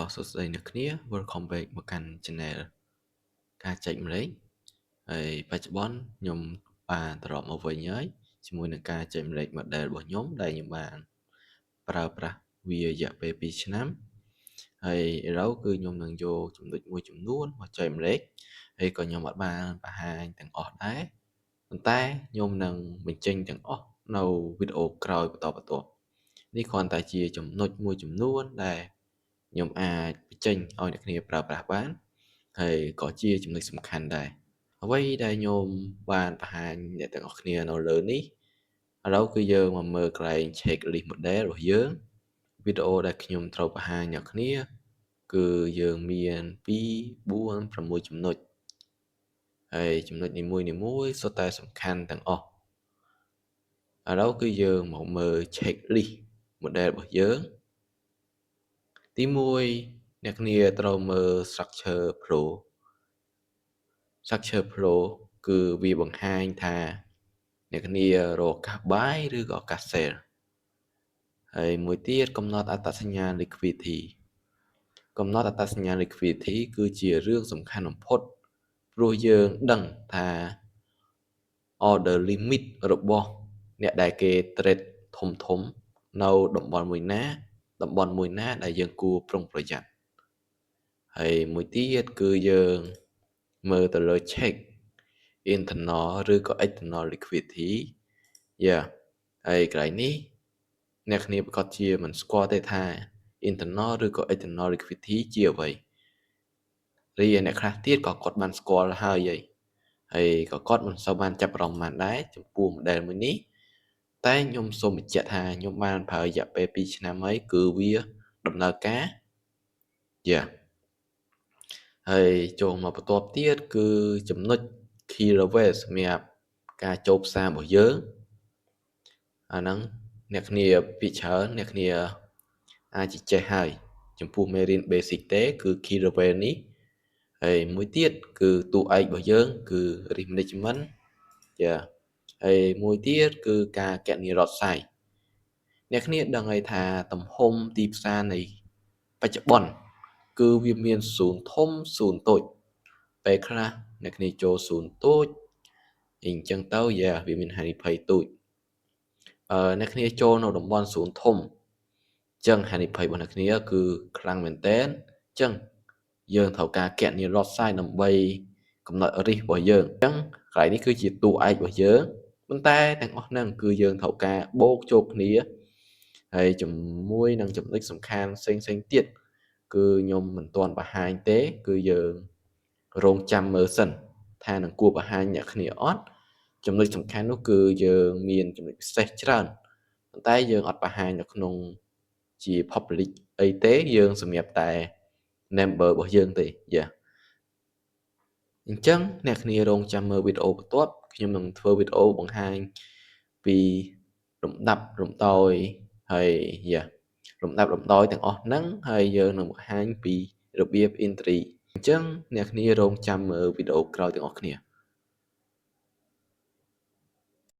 តោះសួស្តីអ្នកគ្នា Welcome back មកកាន់ Channel ការចែករំលែកហើយបច្ចុប្បន្នខ្ញុំបានត្រឡប់មកវិញហើយជាមួយនឹងការចែករំលែក model របស់ខ្ញុំដែលខ្ញុំបានប្រើប្រាស់វារយៈពេល2ឆ្នាំហើយឥឡូវគឺខ្ញុំនឹងយកចំណុចមួយចំនួនមកចែករំលែកហើយក៏ខ្ញុំអត់បានបង្ហាញទាំងអស់ដែរប៉ុន្តែខ្ញុំនឹងបញ្ចេញទាំងអស់នៅវីដេអូក្រោយបន្តបន្ទាប់នេះគ្រាន់តែជាចំណុចមួយចំនួនដែលខ្ញុំអាចបញ្ចេញឲ្យអ្នកគ្នាប្រើប្រាស់បានហើយក៏ជាចំណុចសំខាន់ដែរអ្វីដែលខ្ញុំបានបង្ហាញអ្នកទាំងអស់គ្នានៅលើនេះឥឡូវគឺយើងមកមើលកន្លែង checklist model របស់យើងវីដេអូដែលខ្ញុំត្រូវបង្ហាញអ្នកគ្នាគឺយើងមាន2 4 6ចំណុចហើយចំណុចនីមួយៗសុទ្ធតែសំខាន់ទាំងអស់ឥឡូវគឺយើងមកមើល checklist model របស់យើងទី1អ្នកគ្នាត្រូវមើល structure flow structure flow គឺវាបង្ហាញថាអ្នកគ្នារកឱកាស buy ឬក៏ឱកាស sell ហើយមួយទៀតកំណត់អត្តសញ្ញាណ liquidity កំណត់អត្តសញ្ញាណ liquidity គឺជារឿងសំខាន់បំផុតព្រោះយើងដឹងថា order limit របស់អ្នកដែលគេ trade ធំធំនៅតំបន់មួយណាតំបន់មួយណាដែលយើងគួរប្រុងប្រយ័ត្នហើយមួយទៀតគឺយើងមើលទៅលើ check internal ឬក៏ external liquidity យ៉ាហើយកន្លែងនេះអ្នកគ្នាប្រាកដជាមិនស្គាល់ទេថា internal ឬក៏ external liquidity ជាអ្វីរីឯអ្នកខ្លះទៀតក៏គាត់បានស្គាល់ហើយហើយក៏គាត់មិនសូវបានចាប់អារម្មណ៍បានដែរចំពោះ model មួយនេះតែខ្ញុំសូមបញ្ជាក់ថាខ្ញុំបានប្រើរយៈពេល2ឆ្នាំហើយគឺវាដំណើរការយ៉ាហើយចូលមកបន្ទាប់ទៀតគឺចំណុច key level សម្រាប់ការចូលផ្សាររបស់យើងអាហ្នឹងអ្នកគ្នាពីច្រើនអ្នកគ្នាអាចចេះហើយចំពោះមេរៀន basic ទេគឺ key level នេះហើយមួយទៀតគឺតួឯករបស់យើងគឺ risk management ចាហើយមួយទៀតគឺការគណនា lot size អ្នកគ្នាដឹងហើយថាទំហំទីផ្សារនៃបច្ចុប្បន្នគឺវាមាន zone ធំ zone តូចពេលខ្លះអ្នកគ្នាចូល zone តូចអញ្ចឹងទៅយ៉ាវាមានហានិភ័យតូចអឺអ្នកគ្នាចូលនៅតំបន់ zone ធំអញ្ចឹងហានិភ័យរបស់អ្នកគ្នាគឺខ្លាំងមែនតែនអញ្ចឹងយើងត្រូវការគណនា lot size ដើម្បីកំណត់ risk របស់យើងអញ្ចឹងកន្លែងនេះគឺជាតួឯករបស់យើងប៉ុន្តែទាំងអស់ហ្នឹងគឺយើងត្រូវការបូកចូលគ្នាហើយជាមួយនឹងចំណុចសំខាន់ផ្សេងផ្សេងទៀតគឺខ្ញុំមិនទាន់បង្ហាញទេគឺយើងរងចាំមើលសិនថានឹងគួរបង្ហាញអ្នកគ្នាអត់ចំណុចសំខាន់នោះគឺយើងមានចំណុចពិសេសច្រើនប៉ុន្តែយើងអត់បង្ហាញនៅក្នុងជា public អីទេយើងសម្រាប់តែ member របស់យើងទេយ៉ាអញ្ចឹងអ្នកគ្នារងចាំមើលវីដេអូបន្ទាប់ខ្ញុំនឹងធ្វើវីដេអូបង្ហាញពីលំដាប់លំដោយហើយយ៉ាលំដាប់លំដោយទាំងអស់ហ្នឹងហើយយើងនឹងបង្ហាញពីរបៀប entry អញ្ចឹងអ្នកគ្នារងចាំមើលវីដេអូក្រោយទាំងអស់គ្នា។